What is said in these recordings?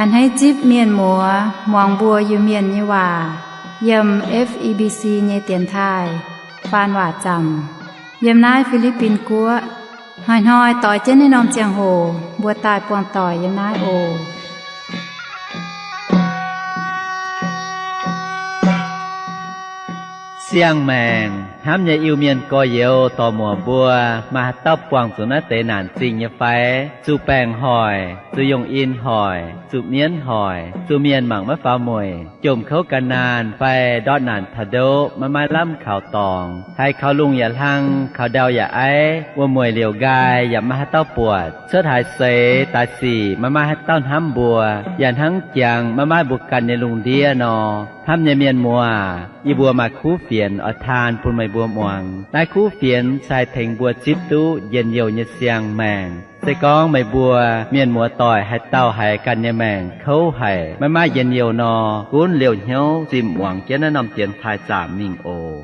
A'hneiv zipv mienh muoz muangx mbuo Iu-Mienh nyei waac yiem F E B C nyei dienx taaih faan waac zaamc yiem naaiv Fi^li^bin Guoqv. Hnoi-hnoi doix jienv naaiv norm ziangh hoc mbuo daaih buangh doic yiem naaiv oc. Siang-maengc hnamv nyei Iu-Mienh gorx-youz dorc-muoc mbuo, maaih haaix dauh buangh zuqc naaiv deix naanc zingh nyei fai? Zuqc baengc hoic, zuqc yongh in hoic, zuqc mienv hoic, zuqc mienh mangc maiv faaux mueic, jomc kouv gan naanh fai ndortv naanc taux ndoqv maiv maaih lamh kaux dorngx, haiz kaux lungh yaac hlang, kaux ndau yaac aiv, wuom-mueic liouc nqaai yaac maiv maaih haaix dauh buatc, cuotv haaix seix daaih sic maiv maaih haaix dauh hnamv mbuo, yaac hnangv jangx maiv maaih mbuo ganh nyei lungh ndiev nor. Hnamv nyei mienh muoz, yie mbuo maaih kuv fienx oix taan bun meih mbuo muangx. Naaiv kuv fienx se haih tengx mbuo zipv duqv njien-youh nyei siang-maengc. Se gorngv meih mbuo mienh muoz doic haaix dauh haiz ganh nyei maengc kouv haic, maiv maaih njien-youh nor, gunv liouh hnyouv zimh muangx jienv naaiv norm dienx taaih zaamc mingh oc.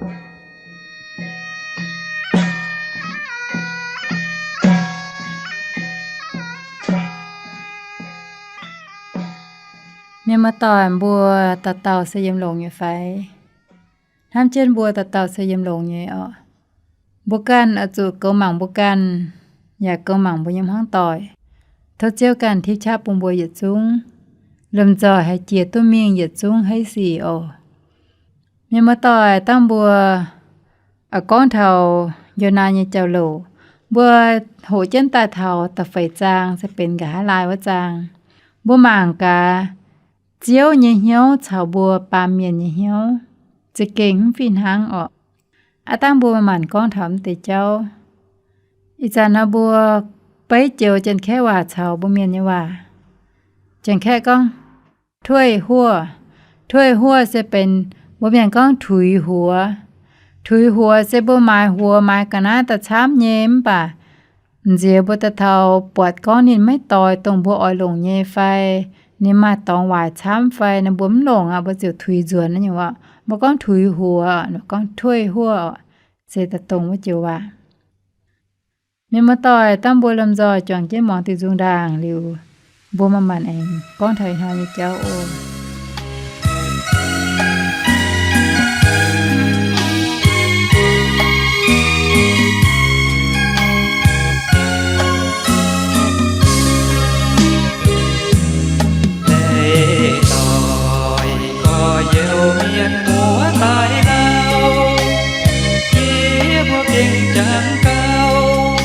Mienh muoz doic mbuo dauh dauh se yiem longx nyei fai? Hnamv jienv mbuo dauh dauh se yiem longx nyei oc. Mbuo ganh oix zuqc goux mangc mbuo ganh, yaac goux mangc mbuo nyei hmuangv doic. Tov Ziouv ganh tipv qaqv bun mbuo yietc zungv, lomh nzoih haih jiex duqv mingh yietc zungv haiv sic oc. Mienh muoz doic, dangh mbuo gorngv taux Yonaa nyei jauv-louc, mbuo hoqc jienv daaih taux da'feix zaang se benx nqa'haav laai wuov zaang. Mbuo mangc gaax, Ziouv nyei hnyouv caux mbuo baamh mienh nyei hnyouv za'gengh mv fih hnangv orqc. Aav dangh mbuo maanc gorngv taux mv deix jauv. Ih zanc nor mbuo beiv joux Janx-Kaeqv waac caux mbuo Mienh nyei waac. Janx-Kaeqv gorngv ถ้วยหัว. ถ้วยหัว se benx mbuo Mienh gorngv tuix huox. Tuix huox se mbuo maaiz huox maaiz ga'naaiv da'camv nyei mv baac nziex mbuo daaih taux buatc gorngv ninh maiv doix dongh mbuo oix longc nyei fai ninh maaih dorngx waaic camv fai nor mbuo mv longc aqv, mbuo ziouc tuix nzuonx nyei oc. Mbuo gorngv tuix huox, gorngv ถ้วยหัว se daaih dongh wuov joux waac. Mienh muoz-doic, dangh mbuo lomh nzoih juangc jienv muangx diuh nzung ndaangc liuz, mbuo maanc-maanc aengx gorngv taux ih hnoi nyei jauv oc. Leiz-doic gorx-youz mienh muoz daaih lauh, yie mbuo gengh jangx gauh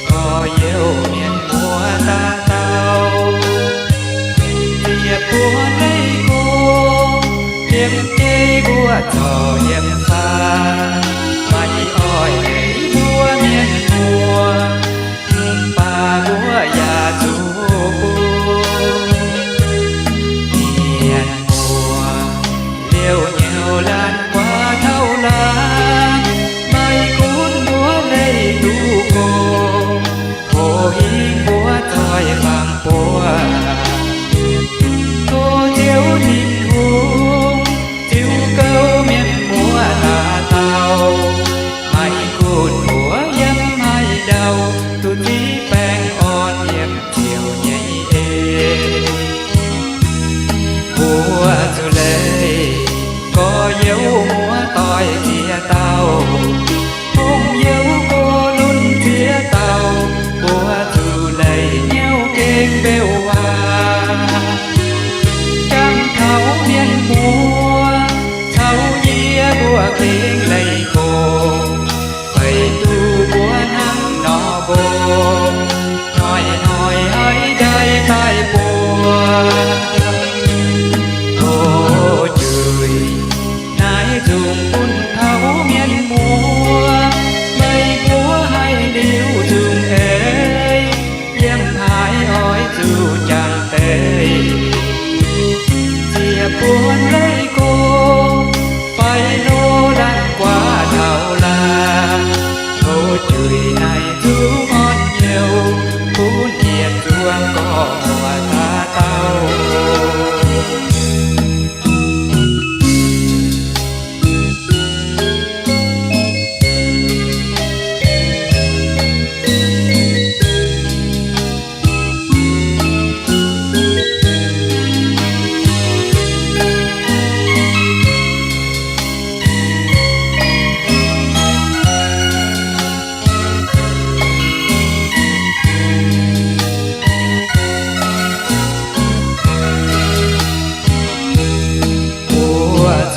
gorx-youz mienh muoz dauh dauh. Ziepc buo leiz-kungx, yiem jeiv mbuo corc yiem faah, maaih oix leiz mbuo mienh muoz, mv baac mbuo yaac zuqc bun mienh muoz liouh nyouc laanh guaax tauv laanh, maiv gunv mbuo leih duqv gong, hoc hingv mbuo zoih fangx buo. Tov Ziouv Tin-Hungh ziux gouv mienh muoz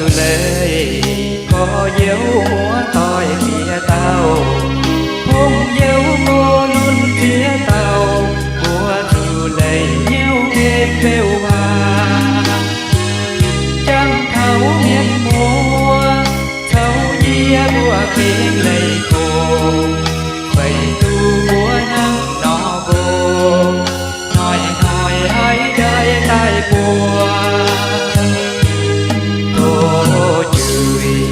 zuqc leih gorx-youz muoz-doic ziex dauh, hungh youz go lunx ziex dauh, mbuo zuqc leih hnyouv gengh beu waac. Jangx taux mienh muoz caux yie mbuo gengh leih gox, weic zuqc mbuo hnangv nor mbuo hnoi-hnoi haiz ndai daaih mbuo. Tov juix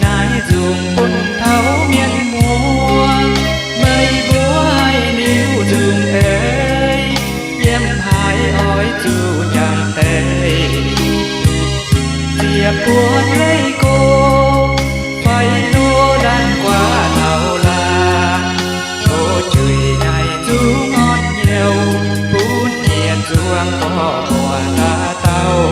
naaiv nzungh bun taux mienh muoz, meih mbuo haih liuz nzungh eix, yiem haaix oix zuqc jangx deix, ziepc buonc leih gox fai lo laanh guaax taux laanh. Tov juix naaiv nzungh orn hnyouv bun yietc zungv gorx-muoz dauh dauh.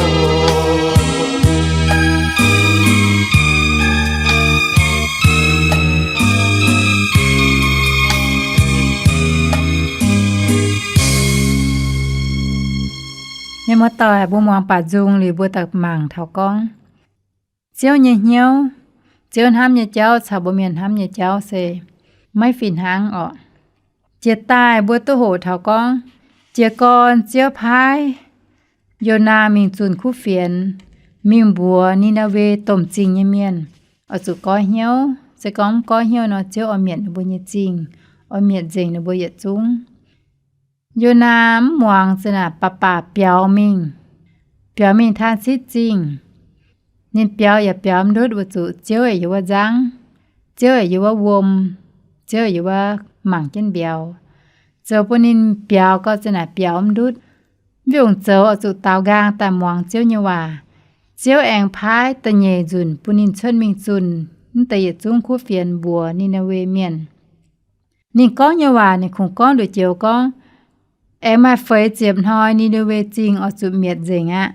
Mienh muoz-doic, mbuo muangx baac nzung liuz mbuo daaih mangc taux gorngv Ziouv nyei hnyouv, Ziouv hnamv nyei jauv caux mbuo mienh hnamv nyei jauv se maiv fih hnangv orqc. Jiex daaih mbuo duqv hoqc taux gorngv, jiez gorn Ziouv paaiv Yonaa mingh zunh kuv fienx, mingh mbuox Ni^naa^we domh zingh nyei mienh, oix zuqc goiv hnyouv. Se gorngv mv goiv hnyouv nor, Ziouv oix mietc ninh mbuo nyei zingh, oix mietc nzengc ninh mbuo yietc zungv. Yonaa mv muangx, za'naaic baac baac biaux mingh, biaux mingh Taanv Sitv Zingh. Ninh biaux yaac biaux mv ndutv, weic zuqc Ziouv yaac yiem wuov nzangv, Ziouv yaac yiem wuov wuom, Ziouv yaac yiem wuov mangc jienv mbiauz, zoux bun ninh biaux gau za'naaic biaux mv ndutv. Mv baac zoux oix zuqc daaux nqaang daaih muangx Ziouv nyei waac. Ziouv aengx paaiv da'nyeic nzunc bun ninh cuotv mingh zunh mv deix yietc zungv kuv fienx mbuox Ni^naa^we Mienh. Ninh gorngv nyei waac ninh kungx gorngv nduqc joux gorngv, aengx maaih feix ziepc hnoi Ni^naa^we Zingh oix zuqc mietc nzengc aqv,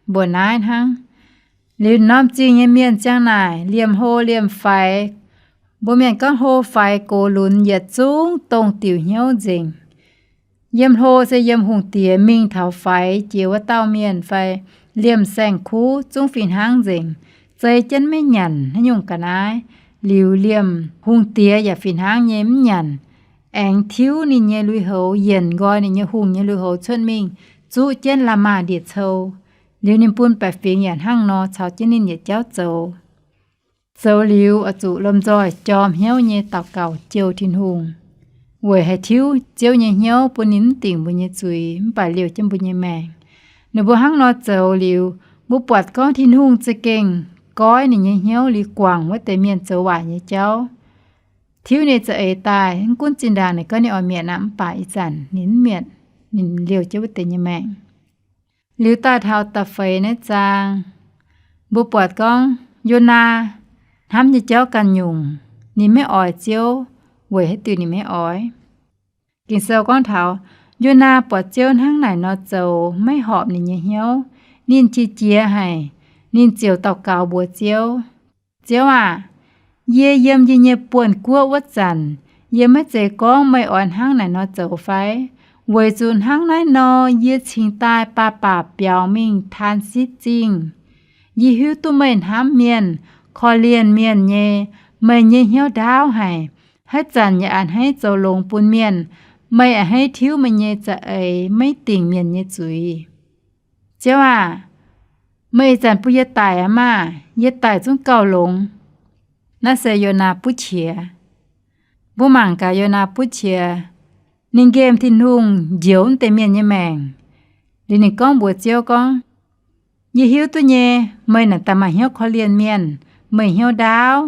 mbuoqc naaiv hnangv. Liuz norm zingh nyei mienh ziang naaic liemh hlo liemh faix, mbuo mienh gorngv hlo faix gox lunx yietc zungv dongh diuc hnyouv nzengc. Yiem hlo se yiem hungh diex mingh taux faix jiex wuov dauh mienh fai liemh saeng-kuv zungv fih hnangv nzengc, zei jienv maiv nyanc haaix nyungc ga'naaiv. Liuz liemh hungh diex yaac fih hnangv nyei mv nyanc, aengx tiuv ninh nyei lui-houx, yienc nqoi ninh nyei hungh nyei lui-houx cuotv mingh, zuqv jienv la'maah ndie-cou. Liuz ninh bun baeqc fingx yaac hnangv nor caux jienv ninh yietc jauv zoux. Zoux liuz oix zuqc lomh nzoih jorm hnyouv nyei daux gaux jouh Tin-Hungh, weic haih tiuv Ziouv nyei hnyouv bun ninh mv dingc mbuo nyei zuiz mv baac liouh jienv mbuo nyei maengc. Ninh mbuo hnangv nor zoux liuz, mbuo buatc gorngv Tin-Hungh za'gengh goiv ninh nyei hnyouv liuz guangc wuov deix mienh zoux waaic nyei jauv, tiuv ninh za'eix daaih. Mv gunv zinh ndaangc ninh gorngv ninh oix mietc aqv, mv baac ih zanc ninh mv mietc, ninh liouh jienv wuov deix nyei maengc. Liuz daaih taux da'feix naaiv zaang, mbuo buatc gorngv Yonaa hnamv nyei jauv ganh nyungc, ninh maiv oix Ziouv, weic haaix diuc ninh maiv oix? Ging-Sou gorngv taux Yonaa buatc Ziouv hnangv naaic nor zoux maiv horpc ninh nyei hnyouv, ninh qiex jiez haic. Ninh ziouc daux gaux mbuox Ziouv, Ziouv aah! Yie yiem yie nyei buonv-guoqv wuov zanc, yie maiv zeiz gorngv meih oix hnangv naaic nor zoux fai? Weic zuqc hnangv naaiv nor yie cingx daaih baac baac biaux mingh Taansitv Zingh. Yie hiuv duqv meih hnamv mienh, korv-lienh mienh nyei. Meih nyei hnyouv ndaauv haic. Haaix zanc yaac a'hneiv zoux longx bun mienh. Meih a'hneiv tiuv meih nyei za'eix maiv dingc mienh nyei zuiz. Ziouv aah! Meih ih zanc bun yie daic aqv maah! Yie daic zungv gauh longx. Naaiv se Yonaa butv qiex. Mbuo mangc gaax Yonaa butv qiex. Ninh nqemh Tin-Hungh njoux wuov deix mienh nyei maengc. Liuz ninh gorngv mbuox Ziouv gorngv, Yie hiuv duqv nyei, meih naaic daaih maaih hnyouv korv-lienh mienh. Meih hnyouv ndaauv.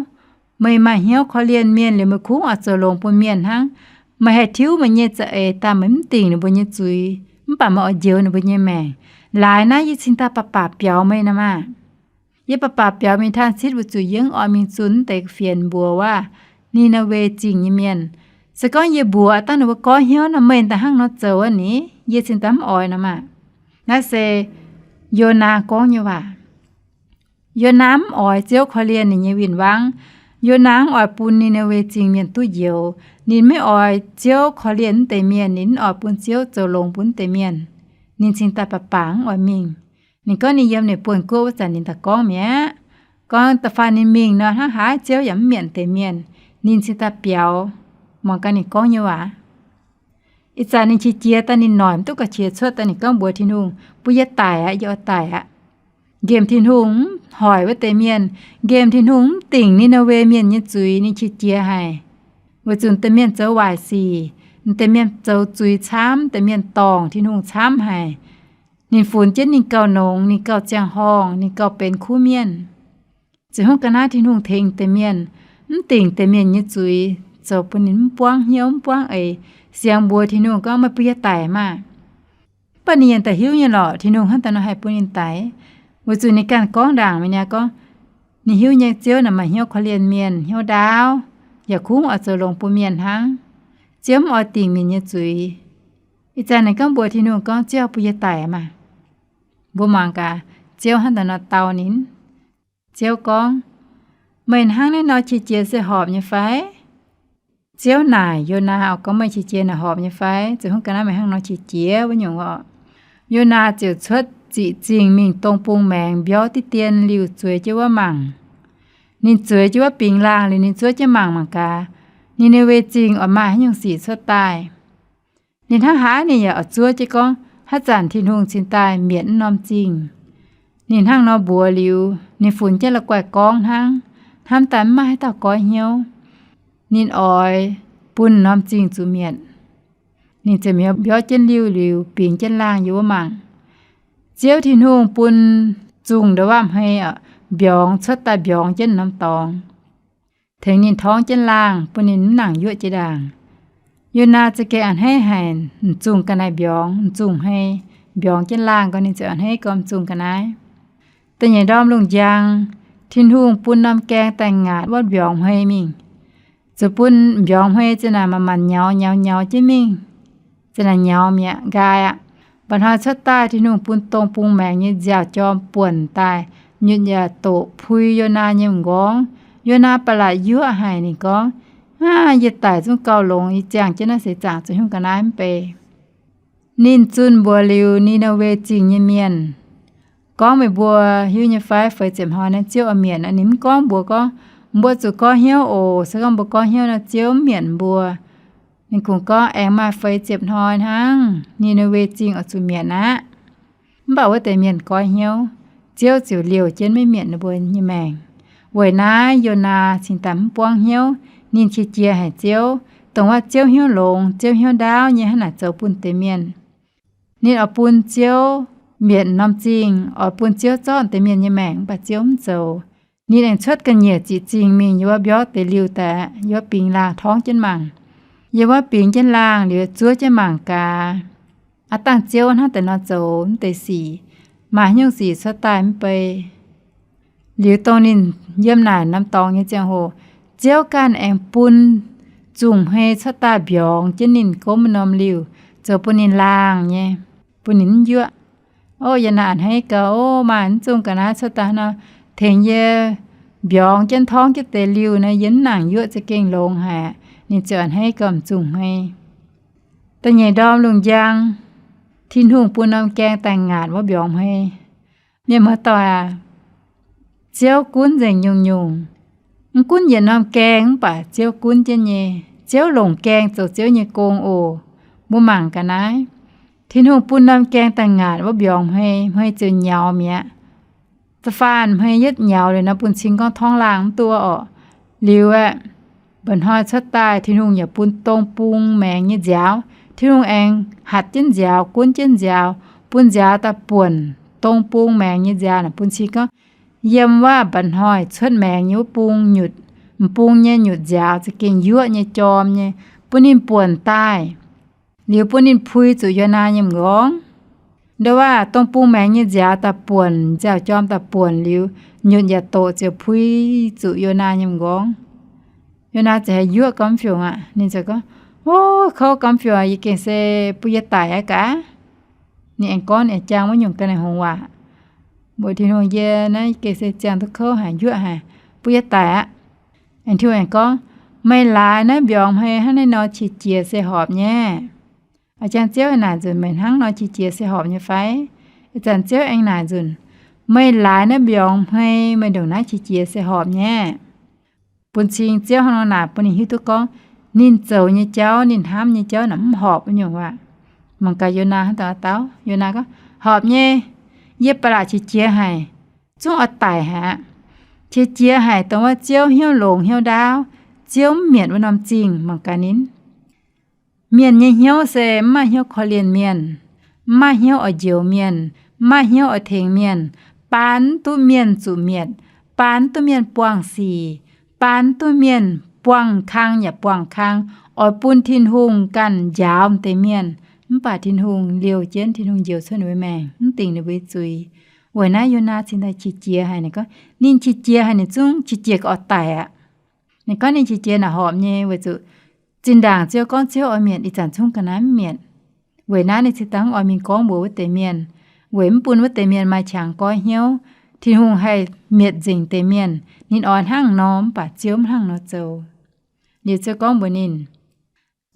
Meih maaih hnyouv korv-lienh mienh liuz meih kungx oix zoux longx bun mienh hnangv. Meih haih tiuv meih nyei za'eix daaih meih mv dingc ninh mbuo nyei zuiz, mv baac meih oix njoux ninh mbuo nyei maengc. Laaix naaiv yie cingx daaih baac baac biaux meih nor maah! Yie baac baac biaux mingh Taansitv weic zuqc yie mv oix mingh zunh wuov deix fienx mbuox wuov Ni^naa^we Zingh nyei mienh. Se gorngv yie mbuox dangh ninh mbuo goiv hnyouv nor, meih daaih hnangv nor zoux aqv ni, yie cingx daaih mv oix nor maah! Naaiv se Yonaa gorngv nyei waac. Yonaa mv oix Ziouv korv-lienh ninh nyei win-wangv. Yonaa mv oix bun Ni^naa^we Zingh mienh duqv njoux. Ninh maiv oix Ziouv korv-lienh wuov deix mienh. Ninh mv oix bun Ziouv zoux longx bun wuov deix mienh. Ninh cingx daaih baac baac mv oix mingh. Ninh gorngv ninh yiem ninh buonv-guoqv wuov zanc ninh daaih gorngv mi'aqv. Gorngv da'faanh ninh mingh nor, hnangv haaix Ziouv yaac mv mietc deix mienh. Ninh cingx daaih biaux, muangx gaax ninh gorngv nyei waac. Ih zanc ninh qiex jiez daaih, ninh noic mv duqv ga'qiex cuotv daaih, ninh gorngv mbuox Tin-Hungh, Bun yie daic aqv, yie oix daic aqv. Nqemh Tin-Hungh mv hoic wuov deix mienh, nqemh Tin-Hungh mv dingc Ni^naa^we Mienh nyei zuiz, ninh qiex jiez haic. Weic zuqc deix mienh zoux waaic sic, deix mienh zoux zuiz camv, deix mienh dorngc Tin-Hungh camv haic. Ninh funx jienv ninh gauh nongx, ninh gauh ziangh horngh, ninh gauh benx kuv mienh. Ziouc hnangv ga'naaiv Tin-Hungh tengx deix mienh, mv dingc deix mienh nyei zuiz, zoux bun ninh mv buangv hnyouv, mv buangv eix, siangx mbuox Tin-Hungh gorngv, Meih bun yie daic maah! Mv baac ninh yaac da'hiuv nyei lorqc, Tin-Hungh hnangv daaih nor haih bun ninh daic. Weic zuqc ninh ganh gorngv ndaangc mi'aqv gorngv, ninh hiuv nyei Ziouv naaic maaih hnyouv korv-lienh mienh, hnyouv ndaauv, yaac kungx oix zoux longx bun mienh hnangv. Ziouv mv oix dingc mienh nyei zuiz. Ih zanc ninh gorngv mbuox Tin-Hungh gorngv, Ziouv, bun yie daic maah! Mbuo mangc gaax, Ziouv hnangv daaih nor dau ninh. Ziouv gorngv, Meih hnangv naaiv nor qiex jiez se horpc nyei fai? Ziouv naaic Yonaa oc, gorngv, Meih qiex jiez naaic horpc nyei fai? Ziouc hnangv ga'naaiv, Meih hnangv nor qiex jiez wuov nyungc oc. Yonaa ziouc cuotv ziqc zingh mingh dong bung maengx mbiorv diqv dien liuh zueiz jienv wuov mangc. Ninh zueiz jienv wuov bingx laangh liuz, ninh zuov jienv mangc mangc gaax, Ni^naa^we Zingh oix maaih haaix nyungc sic cuotv daaih. Ninh hnangv haaix ninh yaac oix zuov jienv gorngv haaix zanc Tin-Hungh cingx daaih mietc wuov norm zingh. Ninh hnangv nor mbuox liuz, ninh funx jienv la'guaih gorngv hnangv, hnamv daaih mv maaih haaix dauh goiv hnyouv. Ninh oix bun norm zingh zuqc mietc. Ninh ziouc mbiorv jienv liuh liuz bingx jienv laangh yiem wuov mangc. Ziouv Tin-Hungh bun zungh ndongc waac hmei mbiorngz cuotv daaih mbiorngz jienv norm dorngx, tengx ninh torngv jienv laangh, bun ninh mv nangc yuoqv jiex ndaangc. Yonaa za'gengh a'hneiv haic, m'zungh ga'naaiv mbiorngz, m'zungh hmei mbiorngz jienv laangh, gorngv ninh ziouc a'hneiv gorngv m'zungh ga'naaiv. Da'nyeic ndorm lungh njang, Tin-Hungh bun norm gaeng daaih ngaatc wuov mbiorngz hmei mingh. Zuqc bun mbiorngz hmei za'naaic manc-manc nyaux nyaux nyaux jienv mingh, za'naaic nyaux mi'aqv, nqaai aqv. Mba'hnoi cuotv daaih Tin-Hungh bun dong bung maengx nyei nziaaux-jorm buonc daaih, nyutc yaac doqc pui Yonaa nyei m'nqorngv. Yonaa ba'laqc yuoqv haic, ninh gorngv, Aav, yie daic zungv gauh longx, yie ziangh jienv naaiv seix zaangc zuqc hiuv ga'naaiv mv bei. Ninh zunh mbuox liuz Ni^naa^we Zingh nyei mienh, gorngv, Meih mbuo hiuv nyei fai, feix ziepc hnoi naaiv Ziouv oix mietc aqv. Ninh mv gorngv mbuox gorngv, Mbuo zuqc goiv hnyouv oc. Se gorngv mbuo goiv hnyouv nor, Ziouv mv mietc mbuo. Ninh kungx gorngv, Aengx maaih feix ziepc hnoi hnangv, Ni^naa^we Zingh oix zuqc mietc aqv. Mv baac wuov deix mienh goiv hnyouv, Ziouv ziouc liouh jienv maiv mietc ninh mbuo nyei maengc. Weic naaiv Yonaa cingx daaih mv buangv hnyouv. Ninh qiex jiez haic Ziouv, dongh wuov Ziouv hnyouv longx, Ziouv hnyouv ndaauv nyei hnangv naaic zoux bun deix mienh. Ninh oix bun Ziouv mietc norm zingh, oix bun Ziouv zorqv deix mienh nyei maengc, mv baac Ziouv mv zoux. Ninh aengx cuotv ga'nyiec ziqc zingh mingh yiem wuov mbiorv deix liuh daaih, yiem wuov bingx laangh torngv jienv mangc. Yiem wuov bingx jienv laangh liuz zuov jienv mangc gaax, aav dangh Ziouv hnangv deix nor zoux mv deix sic, maaih haaix nyungc sic cuotv daaih mv bei. Liuz dongh ninh yiem naaic norm dorngx nyei ziangh hoc, Ziouv ganh aengx bun zungh hmei cuotv daaih mbiorngz jienv ninh gomv norm liuh, zoux bun ninh laangh nyei, bun ninh mv yuoqv. Ov, yie naaic a'hneiv gau, ov, maaih mv zungh ga'naaiv cuotv daaih nor, tengx yie mbiorngz jienv torngv jienv deix liuh nor, yie mv nangc yuoqv za'gengh longx haic. Ninh ziouc a'hneiv gau m'zungh hmei. Da'nyeic ndorm lungh njang, Tin-Hungh bun norm gaeng daaih ngaatc wuov mbiorngz hmei. Mienh muoz-doic aac, Ziouv gunv nzengc nyungc-nyungc. Mv gunv yietc norm gaeng mv baac Ziouv gunv jienv nyei. Ziouv longc gaeng zoux Ziouv nyei gong oc. Mbuo mangc ga'naaiv. Tin-Hungh bun norm gaeng daaih ngaatc wuov mbiorngz hmei, hmei ziouc nyaux mi'aqv. Da'faanh hmei yietv nyaux liuz nor, bun cing gorngv torngv laangh mv duqv orqc. Liuz aeqv, mba'hnoi cuotv daaih Tin-Hungh yaac bun dong bung maengx nyei nziaaux. Tin-Hungh aengx hatc jienv nziaaux, gunv jienv nziaaux, bun nziaaux daaih buonc dong bung maengx nyei nziaaux naaic, bun cing gorngv yiem wuov mba'hnoi cuotv maengx nyei wuov bung nyutc, m'bung nyei nyutc nziaaux za'gengh yuoqv nyei, jorm nyei, bun ninh buonc daaih. Liuz bun ninh pui zuqc Yonaa nyei m'nqorngv. Nduov waac dong bung maengx nyei nziaaux daaih buonc, nziaaux jorm daaih buonc liuz, nyutc yaac doqc ziouc pui zuqc Yonaa nyei m'nqorngv. Yonaa ziouc haiz yuoqv gamv fiungc aqv. Ninh ziouc gorngv, Ov, kouv gamv fiungc aac, yie gengh se bun yie daic aqv gaax. Ninh aengx gorngv ninh jangx wuov nyungc ga'naaiv hngongx waac, mbuox Tin-Hungh, Yie naaiv gengh se ziangh duqv kouv haic, yuoqv haic, bun yie daic aqv. Aengx Tin-Hungh aengx gorngv, Meih laaix naaiv mbiorngz hmei hnangv naaiv nor qiex jiez se horpc nyei. A'jang Ziouv aengx naaic nzunc, Meih hnangv nor qiex jiez se horpc nyei fai? Ih zanc Ziouv aengx naaic nzunc, Meih laaix naaiv mbiorngz hmei, meih ndongc naaiv qiex jiez se horpc nyei aqv. Bun cing Ziouv hnangv nor naaic bun ninh hiuv duqv gorngv, ninh zoux nyei jauv, ninh hnamv nyei jauv naaic mv horpc wuov nyungc waac. Mangc gaax Yonaa hnangv daaih dauh. Yonaa gorngv, Horpc nyei. Yie ba'laqc qiex jiez haic, zungv oix daic haic aqv. Qiex jiez haic dongh wuov Ziouv hnyouv longx hnyouv ndaauv, Ziouv mv mietc wuov norm zingh. Mangc gaax ninh. Mienh nyei hnyouv se mv maaih hnyouv korv-lienh mienh, mv maaih hnyouv oix njoux mienh, mv maaih hnyouv oix tengx mienh, baan mv duqv mienh zuqc mietc, baan mv duqv mienh buangh sic, baan mv duqv mienh buangh kang yaac buangh kang, oix bun Tin-Hungh ganh njaaux m'deix mienh. Mv baac Tin-Hungh liouh jienv, Tin-Hungh njoux cuotv ninh mbuo maengc, mv dingc ninh mbuo zuiz. Weic naaiv Yonaa cingx daaih qiex jiez haic. Ninh gorngv ninh qiex jiez haic, ninh zungv qiex jiez ga'oix daic aqv. Ninh gorngv ninh qiex jiez naaic horpc nyei weic zuqc zinh ndaangc Ziouv gorngv Ziouv oix mietc, ih zanc zungv ga'naaiv mv mietc. Weic naaiv ninh cingx daaih mv oix mingh gorngv mbuox wuov deix mienh, weic mv bun wuov deix mienh maaih qangx goiv hnyouv, Tin-Hungh haih mietc nzengc deix mienh. Ninh oix hnangv nor, mv baac Ziouv mv hnangv nor zoux. Liuz Ziouv gorngv mbuox ninh,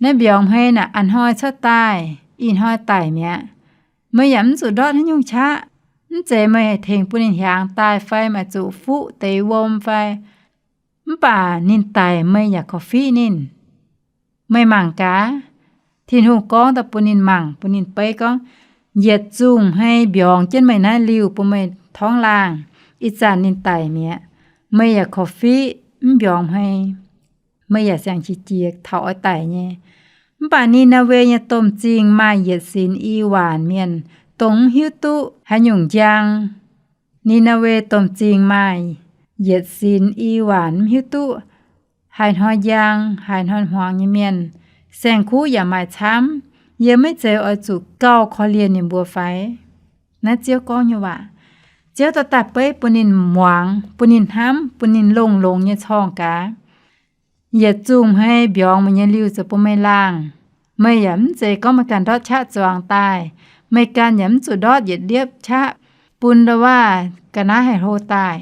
Naaiv mbiorngz hmei naaic a'hnoi cuotv daaih, ih hnoi daic mi'aqv. Meih yaac mv zuqc ndortv haaix nyungc qaqv. Mv zeiz meih tengx bun ninh hiaangx daaih fai meih zuqc fuqv deix wuom fai, mv baac ninh daic meih yaac korv-fiqv ninh. Meih mangc gaax. Tin-Hungh gorngv daaih bun ninh mangc, bun ninh beiv gorngv, Yietc zungh hmei mbiorngz jienv meih naaiv liuh bun meih torngv laangh. Ih zanc ninh daic mi'aqv. Meih yaac korv-fiqv mv mbiorngz hmei. Meih yaac siang-qiex jiez taux oix daic nyei. Mv baac Ni^naa^we nyei domh zingh maaih yietc sinx i waanc mienh, dongh mv hiuv duqv haaix nyungc njang. Ni^naa^we domh zingh maaih yietc sinx i waanc mv hiuv duqv haaix hnoi njang haaix hnoi hmuangx nyei mienh. Saeng-kuv yaac maaih camv. Yie maiv zeiz oix zuqc gauh korv-lienh ninh mbuo fai? Naaiv Ziouv gorngv nyei waac. Ziouv daaih daaih beiv bun ninh muangx, bun ninh hnamv, bun ninh longx-longx nyei corngh gaax. Yietc zungh hmei mbiorngz meih nyei liuh zoux bun meih laangh. Meih yaac mv zeiz gorngv meih ganh ndortv qaqv zuangx daaih. Meih ganh yaac mv zuqc ndortv yietc liepv qaqv bun ndau-waav ga'naaiv haih hlo daaih.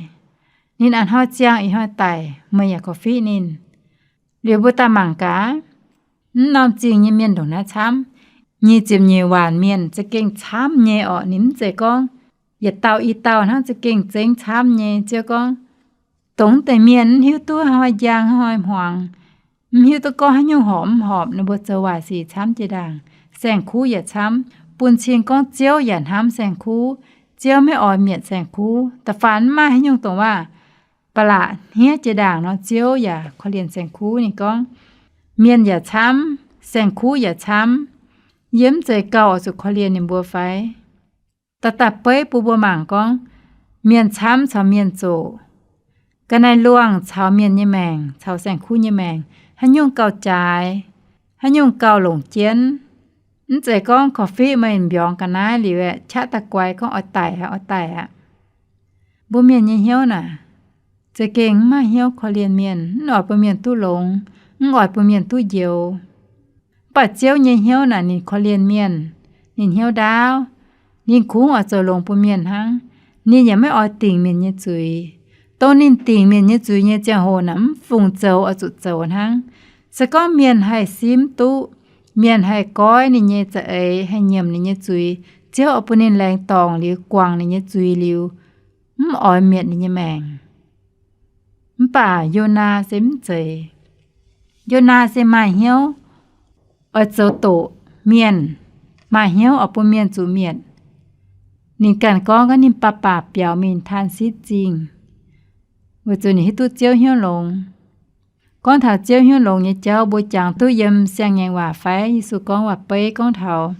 Ninh a'hnoi ziangh ih hnoi daic, meih yaac korv-fiqv ninh. Liuz mbuo daaih mangc gaax, mv norm zingh nyei mienh ndongc naaiv camv. Nyic ziepc nyeic waanc mienh za'gengh camv nyei orqc. Ninh mv zeiz gorngv yietc dauh i dauh hnangv za'gengh zengv camv nyei. Ziouv gorngv, dongh deix mienh mv hiuv duqv haaix hnoi njang haaix hnoi hmuangx, mv hiuv duqv gorngv haaix nyungc horpc mv horpc, ninh mbuo zoux waaic sic camv jiex ndaangc. Saeng-kuv yaac camv. Bun cing gorngv Ziouv yaac hnamv saeng-kuv. Ziouv maiv oix mietc saeng-kuv. Da'faanh mv maaih haaix nyungc dongh waac ba'laqc hniev jiex ndaangc nor, Ziouv yaac korv-lienh saeng-kuv. Ninh gorngv, mienh yaac camv, saeng-kuv yaac camv. Yie mv zeiz gauh oix zuqc korv-lienh ninh mbuo fai? Daaih daaih beiv bun mbuo mangc gorngv, mienh camv caux mienh zoqc, ga'naaiv-luangh caux mienh nyei maengc, caux saeng-kuv nyei maengc, haaix nyungc gauh jaaix, haaix nyungc gauh longc jienv. Mv zeiz gorngv korv-fiqv meih mbiorngz ga'naaiv liuz aeqv, qaqv daaih guai gorngv oix daic aqv, oix daic aqv. Mbuo mienh nyei hnyouv naaic, za'gengh mv maaih hnyouv korv-lienh mienh, mv oix bun mienh duqv longx, mv oix bun mienh duqv njoux. Mv baac Ziouv nyei hnyouv naaic ninh korv-lienh mienh, ninh hnyouv ndaauv, ninh kungx oix zoux longx bun mienh hnangv. Ninh yaac maiv oix dingc mienh nyei zuiz. Dongh ninh dingc mienh nyei zuiz nyei ziangh hoc naaic, mv fungc zoux oix zuqc zoux hnangv. Se gorngv mienh haih simv duqv, mienh haih goiv ninh nyei za'eix, haih nyiemc ninh nyei zuiz, Ziouv oix bun ninh laengz dorngc liuz guangc ninh nyei zuiz liuz, mv oix mietc ninh nyei maengc. Mv baac Yonaa se mv zeiz. Yonaa se maaih hnyouv oix zoux doqc mienh, maaih hnyouv oix bun mienh zuqc mietc. Ninh ganh gorngv, gorngv ninh baac-baac biaux mingh Taansitv Zingh, weic zuqc ninh hiuv duqv Ziouv hnyouv longx. Gorngv taux Ziouv hnyouv longx nyei jauv, mbuo jangx duqv yiem Siang-Ngaengc Waac fai? Yesu gorngv waac-beiv gorngv taux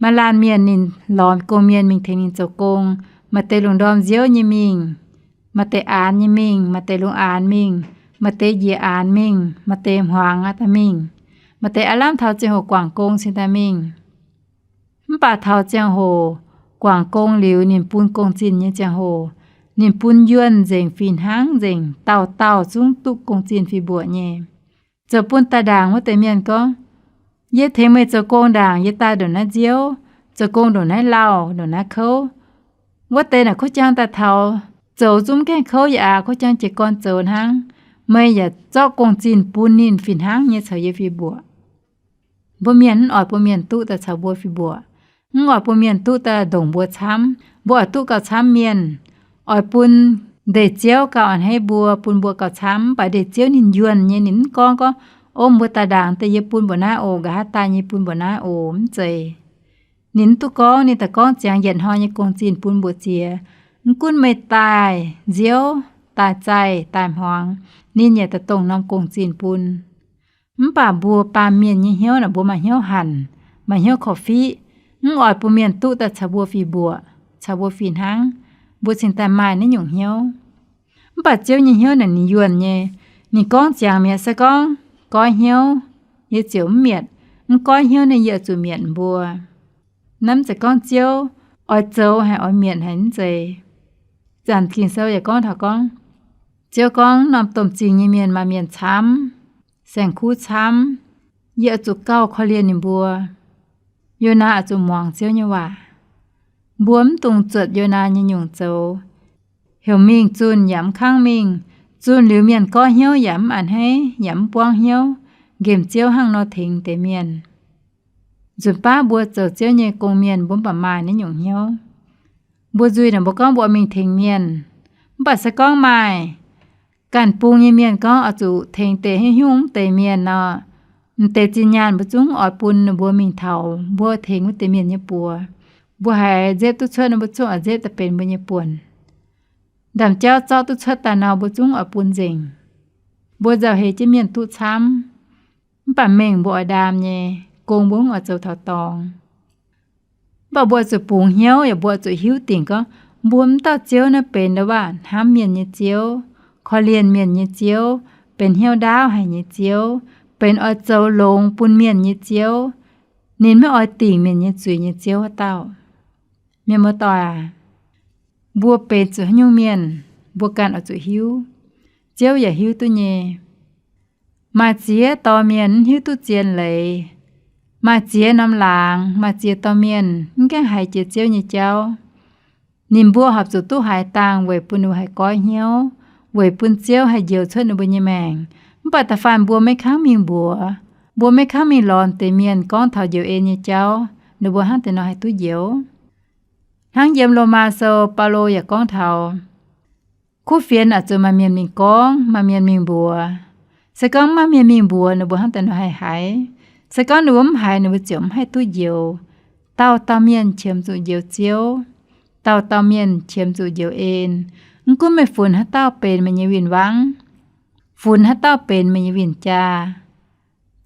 maaih laanh mienh ninh lorz gong-mienh mingh tengx ninh zoux gong. Maaih deix lungh ndorm nziouv nyei mingh, maaih deix aanx nyei mingh, maaih deix lungh aanx mingh, maaih deix njiec aanx mingh, maaih deix hmuangx aqv daaih mingh, maaih deix aav lamh taux ziangh hoc guangc gong cingx daaih mingh. Mv baac taux ziangh hoc guangc gong liuz, ninh bun gong-zinh nyei ziangh hoc, ninh bun yuonh nzengc, fih hnangv nzengc, dauh dauh zungv duqv gong-zinh fih mbuoqc nyei. Ziouc bun daaih ndaangc wuov deix mienh gorngv, yie tengx meih zoux gong ndaangc, yie daaih ndongc naaiv nziouv, zoux gong ndongc naaiv lauh, ndongc naaiv kouv. Wuov deix naaic kuv jang daaih taux, zoux zungv gaengh kouv yaac aqc, kuv jang jiez gorn zoux hnangv. Meih yaac zorqv gong-zinh bun ninh fih hnangv nyei caux yie fih mbuoqc. Mbuo mienh mv oix bun mienh duqv daaih caux mbuo fih mbuoqc. Mv oix bun mienh duqv daaih ndongc mbuo camv. Mbuo oix duqv gauh camv mienh. Oix bun ndeic-ziouv gauh a'hneiv mbuo, bun mbuo gauh camv. Mv baac ndeic-ziouv ninh yuonh nyei, ninh mv gorngv gorngv, O, mbuo daaih ndaangc deix, yie bun mbuo naaiv oc, nqa'haav daaih nyei bun mbuo naaiv oc, mv zeiz. Ninh mv duqv gorngv. Ninh daaih gorngv ziangx yietc hnoi nyei gong-zinh bun mbuox jiex. Mv gunv meih daaih nziouv, daaih zaih, daaih hmuangx, ninh yaac daaih dongh norm gong-zinh bun. Mv baac mbuo baamh mienh nyei hnyouv naaic, mbuo maaih hnyouv hanc, maaih hnyouv korv-fiqv. Mv oix bun mienh duqv daaih caux mbuo fih mbuoqc, caux mbuo fih hnangv. Mbuo cingx daaih maaih naaiv nyungc hnyouv. Mv baac Ziouv nyei hnyouv naaic ninh yuonh nyei. Ninh gorngv ziangx mi'aqv, se gorngv goiv hnyouv, yie ziouc mv mietc. Mv goiv hnyouv naaic, yie oix zuqc mietc mbuo. Naaiv mv zeiz gorngv Ziouv oix zoux haic, oix mietc haic, mv zeiz. Zanc Ging-Sou yaac gorngv taux gorngv, Ziouv gorngv, Norm domh zingh nyei mienh maaih mienh camv, saeng-kuv camv. Yie oix zuqc gauh korv-lienh ninh mbuo. Yonaa oix zuqc muangx Ziouv nyei waac. Mbuo mv dungx zuotc Yonaa nyei nyungc zoux. Heuc mingh zunh yaac mv kangv mingh. Zunh liuz mienh goiv hnyouv yaac mv a'hneiv yaac mv buangv hnyouv, nqemh Ziouv hnangv nor tengx deix mienh. Nzunc baav mbuo zoux Ziouv nyei gong-mienh, mbuo mv baac maaih naaiv nyungc hnyouv. Mbuo nzuih naaic mbuo gorngv mbuo mingh tengx mienh, mv baac se gorngv maaih ganh bung nyei mienh gorngv oix zuqc tengx deix haaix nyungc deix mienh nor, m'deix zinh nyaanh mbuo zungv oix bun ninh mbuo mingh taux mbuo tengx wuov deix mienh nyei buoz. Mbuo haiz nzepv duqv cuotv nor, mbuo zungv oix nzepv daaih benx mbuo nyei buonc. Ndaamv-jauv zorqv duqv cuotv daaih nor, mbuo zungv oix bun nzengc. Mbuo nzauh heix jienv mienh duqv camv, mv baac mengh mbuo oix ndaam nyei, gong mbuo mv oix zoux taux dorngx. Mv baac mbuo oix zuqc bungx hnyouv, yaac mbuo oix zuqc hiuv dingc gorngv mbuo mv dauh Ziouv naaiv benx ndo waac hnamv mienh nyei Ziouv, korv-lienh mienh nyei Ziouv, benx hnyouv ndaauv haic nyei Ziouv, benx oix zoux longx bun mienh nyei Ziouv. Ninh maiv oix dingc mienh nyei zuiz nyei Ziouv haaix dauh. Mienh muoz-doic aac, mbuo benx zuqc haaix nyungc mienh, mbuo ganh oix zuqc hiuv. Ziouv yaac hiuv duqv nyei. Maaih ziex dorh mienh mv hiuv duqv zien leiz. Maaih ziex norm laangz, maaih ziex dorh mienh mv gaengh haiz jiex Ziouv nyei jauv. Ninh mbuo horpc zuqc duqv haaix dangh weic bun ninh mbuo haih goiv hnyouv, weic bun Ziouv haih njoux cuotv ninh mbuo nyei maengc. Mv baac da'faanh mbuo maiv kangv mingh mbuox, mbuo maiv kangv mingh lorz deix mienh gorngv taux njoux en nyei jauv, ninh mbuo hnangv deix nor haih duqv njoux. Hnangv yiem Lomaa Sou Baulo yaac gorngv taux, kuv fienx oix zuqc maaih mienh mingh gorngv, maaih mienh mingh mbuox. Se gorngv maiv maaih mienh mingh mbuox, ninh mbuo hnangv deix nor haih haiz. Se gorngv ninh mbuo mv haiz, ninh mbuo ziouc mv haih duqv njoux. Dauh dauh mienh qiemx zuqc njoux Ziouv. Dauh dauh mienh qiemx zuqc njoux en. Mv gunv meih funx haaix dauh benx meih nyei win-wangv, funx haaix dauh benx meih nyei win-jaa,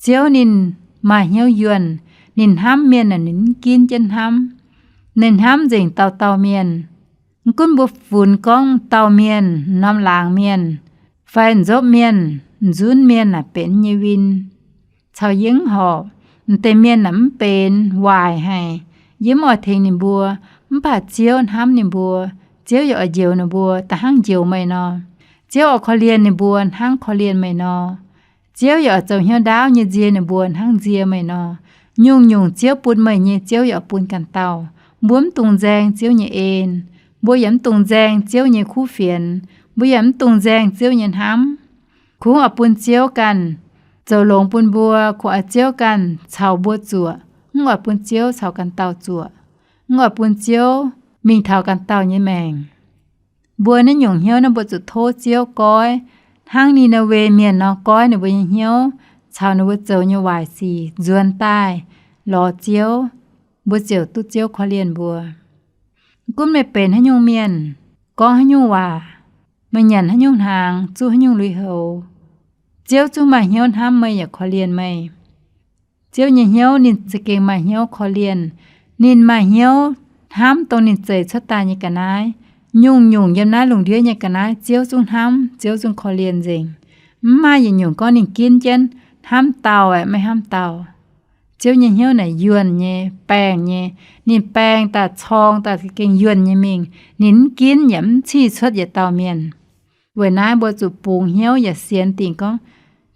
Ziouv ninh maaih hnyouv yuonh. Ninh hnamv mienh naaic ninh mv ginv jienv hnamv. Ninh hnamv nzengc dauh dauh mienh. Mv gunv mbuo funx gorngv dauh mienh, norm laangz mienh, fai nzopv mienh, nzunv mienh naaic benx nyei win caux yie mv horpc. M'deix mienh naaic mv benx, waaic haic. Yie mv oix tengx ninh mbuo. Mv baac Ziouv hnamv ninh mbuo. Ziouv yaac oix njoux ninh mbuo da'hnangv njoux meih nor. Ziouv oix korv-lienh ninh mbuo hnangv korv-lienh meih nor. Ziouv yaac oix zoux hnyouv ndaauv nyei nzie ninh mbuo hnangv nzie meih nor. Nyungc-nyungc Ziouv bun meih nyei, Ziouv yaac bun ganh dauh. Mbuo mv dungx nzaeng Ziouv nyei en. Mbuo yaac mv dungx nzaeng Ziouv nyei kuv fienx. Mbuo yaac mv dungx nzaeng Ziouv nyei hnamv. Kungx oix bun Ziouv ganh zoux longx bun mbuo, kungx oix Ziouv ganh caux mbuo zuoqc, mv oix bun Ziouv caux ganh dauh zuoqc, mv oix bun Ziouv mingh taux ganh dauh nyei maengc. Mbuo naaiv nyungc hnyouv naaiv mbuo zuqc tov Ziouv goiv, hnangv Ni^naa^we Mienh nor goiv ninh mbuo nyei hnyouv caux ninh mbuo zoux nyei waaic sic nzuonx daaih lorz Ziouv, mbuo ziouc duqv Ziouv korv-lienh mbuo. Mv gunv meih benx haaix nyungc mienh, gorngv haaix nyungc waac, meih nyanc haaix nyungc hnaangx, zuqv haaix nyungc lui-houx, Ziouv zungv maaih hnyouv hnamv meih yaac korv-lienh meih. Ziouv nyei hnyouv ninh za'gengh maaih hnyouv korv-lienh. Ninh maaih hnyouv hnamv dongh ninh zeix cuotv daaih nyei ga'naaiv. Nyungc-nyungc yiem naaiv lungh ndiev nyei ga'naaiv Ziouv zungv hnamv, Ziouv zungv korv-lienh nzengc. Mv maaih yietc nyungc gorngv ninh ginv jienv, hnamv dauh aeqv, maiv hnamv dauh. Ziouv nyei hnyouv naaic yuonh nyei, baengh nyei. Ninh baengh daaih, corng daaih, gengh yuonh nyei mingh. Ninh mv ginv yaac mv cih cuotv yietc dauh mienh. Weic naaiv mbuo zuqc bungx hnyouv yaac sienx dingc gorngv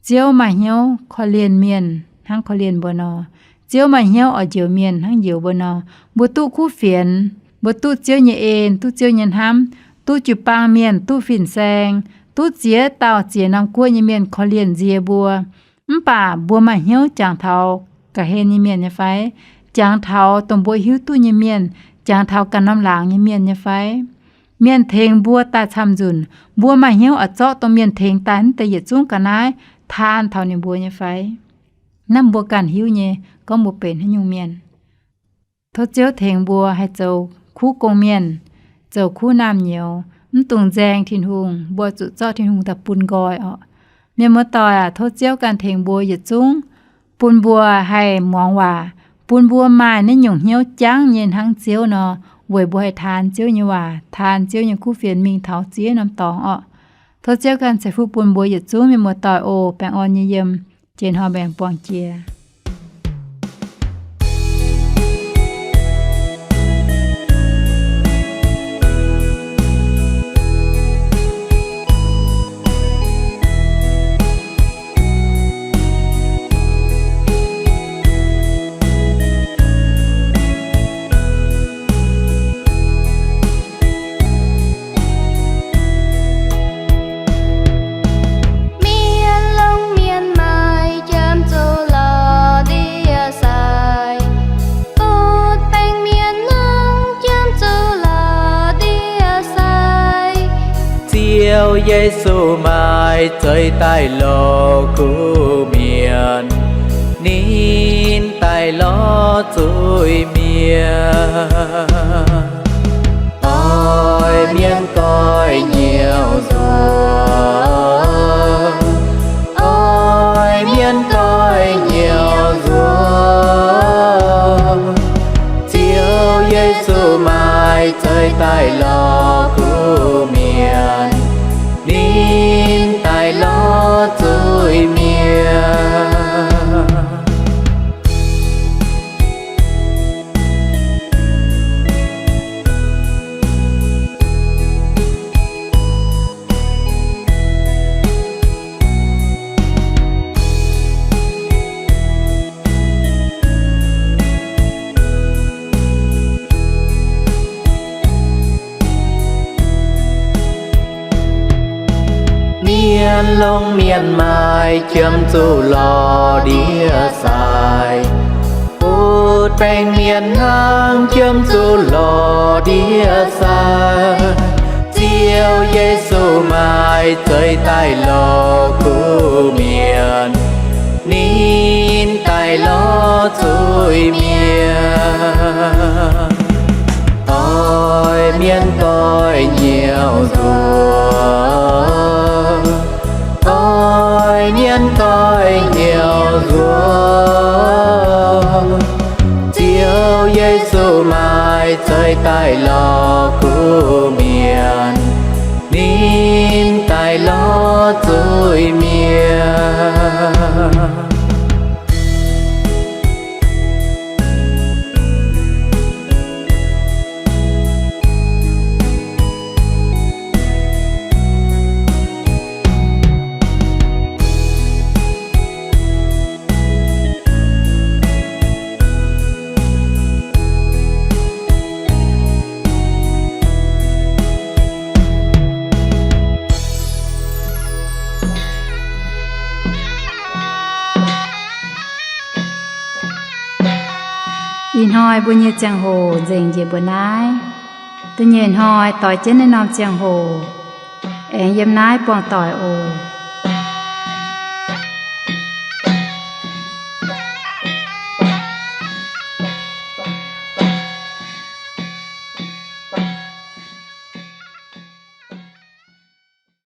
Ziouv maaih hnyouv korv-lienh mienh hnangv korv-lienh mbuo nor. Ziouv maaih hnyouv oix njoux mienh hnangv njoux mbuo nor. Mbuo duqv kuv fienx, mbuo duqv Ziouv nyei en, duqv Ziouv nyei hnamv, duqv jiu-baang mienh, duqv fin-saeng, duqv ziex dauh ziex norm guoqv nyei mienh korv-lienh nzie mbuo. Mv baac mbuo maaih hnyouv jangx taux ga'hlen nyei mienh nyei fai? jangx taux dongh mbuo hiuv duqv nyei mienh, jangx taux ganh norm laangz nyei mienh nyei fai? Mienh tengx mbuo daaih camv nzunc, mbuo maaih hnyouv oix zorqv dongh mienh tengx daaih naaiv deix yietc zungv ga'naaiv taan taux ninh mbuo nyei fai? Naaiv mbuo ganh hiuv nyei, gorngv mbuo benx haaix nyungc mienh. Tov Ziouv tengx mbuo haih zoux kuv gong-mienh, zoux kuv naamh nyouz, mv dungx nzaeng Tin-Hungh. Mbuo zuqc zorqv Tin-Hungh daaih bun nqoi orqc. Mienh muoz-doic aac, tov Ziouv ganh tengx mbuo yietc zungv, bun mbuo haih muangx waac, bun mbuo maaih naaiv nyungc hnyouv jangv nyei hnangv Ziouv nor, weic mbuo haih taan Ziouv nyei waac, taan Ziouv nyei kuv fienx mingh taux ziex norm dorngx orqc. Tov Ziouv ganh ceix fuqv bun mbuo yietc zungv mienh muoz-doic oc. Baengh orn nyei yiem, jiex hnoi mbuo aengx buangh jiex. Mienh longc mienh maaih, jiem zuqc lorz ndie-sai. Butv-baengh mienh hnangv, jiem zuqc lorz ndie-sai. Ziouv Yesu maaih, zeix daaih lorz kuv mienh, ninh daaih lorz zuiz-mienh. Oix mienh goiv hnyouv nzuonx, oix mienh goiv hnyouv nzuonx. Ziouv Yesu maaih, zeix daaih lorz kuv mienh, ninh daaih lorz zuiz-mienh. Mienh longc mienh maaih, jiem zuqc lorz ndie-sai. Butv-baengh mienh hnangv, jiem zuqc lorz ndie-sai. Ziouv Yesu maaih, zeix daaih lorz kuv mienh, ninh daaih lorz zuiz-mienh. Oix mienh goiv hnyouv nzuonx, oix mienh goiv hnyouv nzuonx. Ziouv Yesu maaih, zeix daaih lorz kuv mienh, ninh daaih lorz zuiz-mienh. Ih hnoi mbuo nyei ziangh hoc nzengc njiec mbuo naaiv. Da'nyeic hnoi doix jienv naaiv norm ziangh hoc aengx yiem naaiv buangh doic oc.